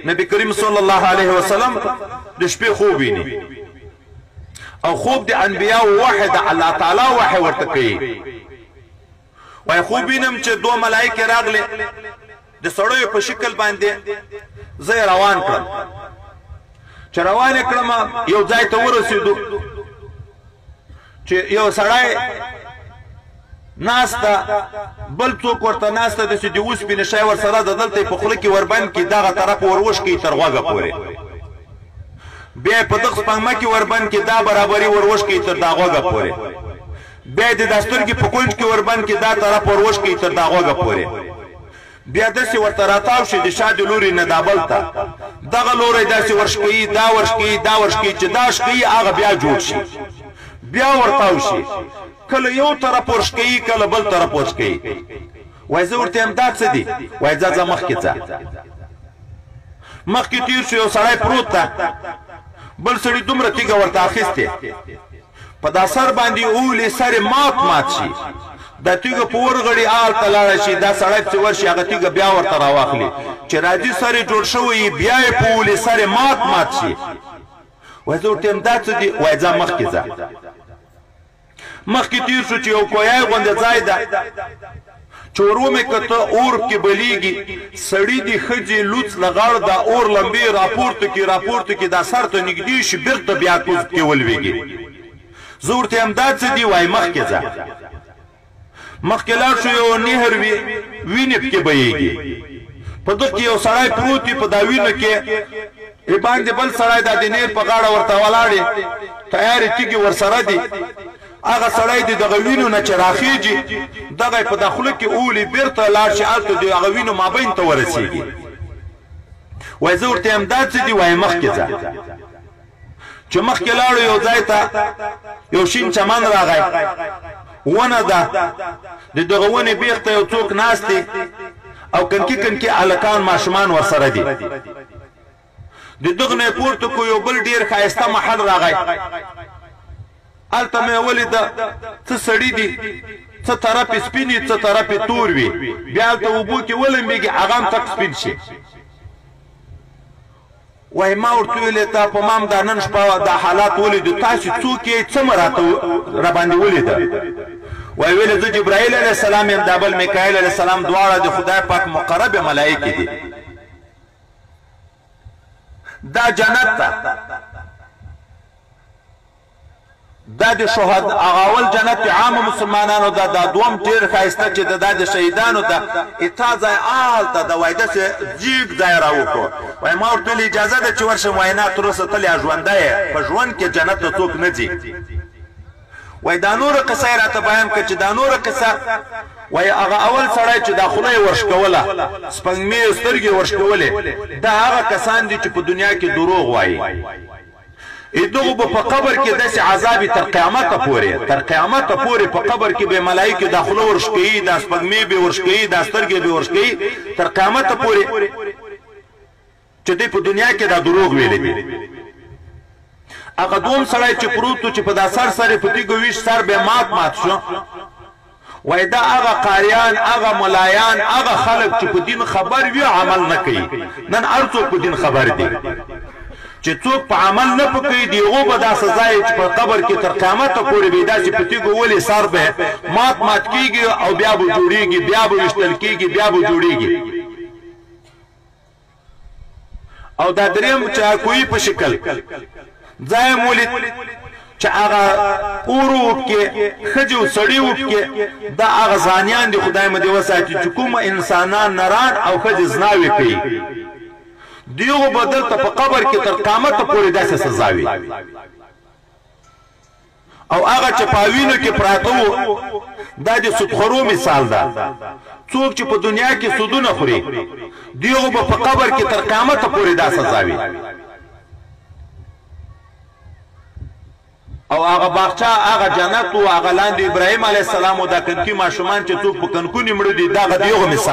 نبی کریم صلی الله علیه وسلم د شپې خوب ویني او خوب د انبیاء وحی د الله تعالی وحی ورته کوي. وای خوب وینم چې دوه ملایکې راغلې د سړیو په شکل باندې، زه یې روان کړم. چې روان یې کړم یو ځای ته ورسېدو چې یو سړی ناسته، بل څوک ورته ناسته داسې د اوسپنې شی ورسره ده، دلته یې په خوله کې وربند کړي، دغه طرف ور وشکوي تر غوږه پورې، بیا یې په دغه سپنګمه کې وربند کړي، دا برابري ور وشکوي تر دا غوږه پورې، بیا یې د دا سترګې په کونج کې وربند کړي، دا طرف ور وشکوي تر دا غوږه پورې، بیا داسې ورته راتاو شي د شا د لوري نه دا بل ته، دغه لوری داسې ورشکوي، دا ورشکوي، دا ورشکوي، چې دا شکوي هغه بیا جوړ شي، بیا ورتاو شي، کله یو طرف ورشکوي کله بل طرف ورشکوي. وای زه ورته یم دا څه دي؟ وای ځه ځه مخکې ځه. مخکې تیر شو، یو سړی پروت ده، بل سړي دومره تیږه ورته اخیستې، په دا سر باندې اولې سر یې مات مات شي، دا تیږه په ورغړي هلته لاړه شي، دا سړی پسې ورشي هغه تیږه بیا ورته راواخلي، چې راځي سر یې جوړ شوی بیا یې په اولې سر یې مات مات شي. وای زه ورته یم دا څه دي؟ وای ځه مخکې ځه. مخکې تیر شو چې یو کویای غوندې ځای ده، چې ور ومې کته اور پکې بلیږي، سړي دي ښځې لوڅ لغړ دا اور لمبې راپورته کړي راپورته کړي، دا سر ته نږدې شي بیرته بیا کوز پکې ولویږي. زه ورته یم دا څه دي؟ وای مخکې ځه. مخکې لاړ شو، یو نهر وي، وینې پکې بهیږي، په دغه کې یو سړی پروت وي، په دا وینو کې باندې بل سړی دا د نهر په غاړه ورته ولاړ دی، تیارې تیږې ورسره دي، هغه سړی د دغه وینو نه چې راخیږي دغه په دا خوله کې اولي، بیرته لاړ شي هلته د هغه وینو مابین ته ورسیږي. وای زه ورته یم دا څه دي؟ وای مخکې ځه. چې مخکې لاړو یو ځای ته یو شین چمن راغی، ونه ده، د دغه ونې بیخ ته یو څوک ناست دی او کنکي کنکي هلکان ماشومان ورسره دي. د دغه نه پورته کو یو بل ډیر ښایسته محل راغی، هلته مې ولیده څه سړي دي، څه طرف یې سپین وي څه طرف یې تور وي، بیا هلته اوبو کې ولمبېږي هغه هم تک سپین شي. وای ما ورته ویلې تا په ما هم دا نن شپه دا حالات ولیدو، تاسې څوک یئ، څه مې راته راباندې ولیده؟ وای ویلې زه جبرائیل علیه السلام یم، دا بل میکائیل علیه السلام، دواړه د خدای پاک مقرب ملایکې دي. دا جنت ده، دا د شهد هغه اول جنت عام مسلمانانو ده، دا دوم ډېر ښایسته چې ده دا د شهیدانو ده. اتا ځای هلته ده. وای داسې جیګ ځای راوښو. وای ما ورته ویل اجازه ده چې ورشم؟ وای نه، تر اوسه ته لا ژوندی یې، په ژوند کې جنت ته څوک نه ځي. وای دا نوره قصه یې راته بیان کړه، چې دا نوره قصه وای هغه اول سړی چې دا خوله یې ورشکوله، سپنږمې یې سترګې ورشکولې، دا هغه کسان دي چې په دنیا کې دروغ وایي. دغه به په قبر کې داسې عذاب تر قیامته پورې، تر قیامته پورې په قبر کې به ملایکې دا خوله ورشکوي، دا سپږمې به ورشکوي، دا سترګې به ورشکوي تر قیامته پورې چې دوی په دنیا کې دا دروغ ویلي دي. هغه دوم سړی چې پروت و چې په دا سر سر یې په تیږو ویشت، سر به مات مات شو. وای دا هغه قاریان، هغه ملایان، هغه خلک چې په دین خبر وي عمل نه کوي. نن هر څوک په دین خبر دي، چې څوک په عمل نه پکوي دی هغو به دا سزا یې چې په قبر کې تر قیامته پورې به داسې په تیږو ولې سر به مات مات کیږي او بیا به جوړیږي، بیا به ویشتل کیږي، بیا به جوړیږي. او دا دریم چې کوی په شکل ځای مولید چې هغه اور وپکې، ښځې او سړي وپکې، دا هغه زانیان دي، خدای مو دې وساتي، چې کوم انسانان نران او ښځې زناوې کوي، دیغو به دلته په قبر کې تر قیامته پورې داسې سزا وي. او هغه چې په وینو کې پراته وو دا د سودخورو مثال ده، څوک چې په دنیا کې سودونه خوري دیغو به په قبر کې تر قیامته پورې دا سزا وي. او هغه باغچه هغه جنت او هغه لاندې ابراهیم علیه السلام او دا کنکي ماشومان چې څوک په کنکونې مړه دي، دغه دیغو مثال.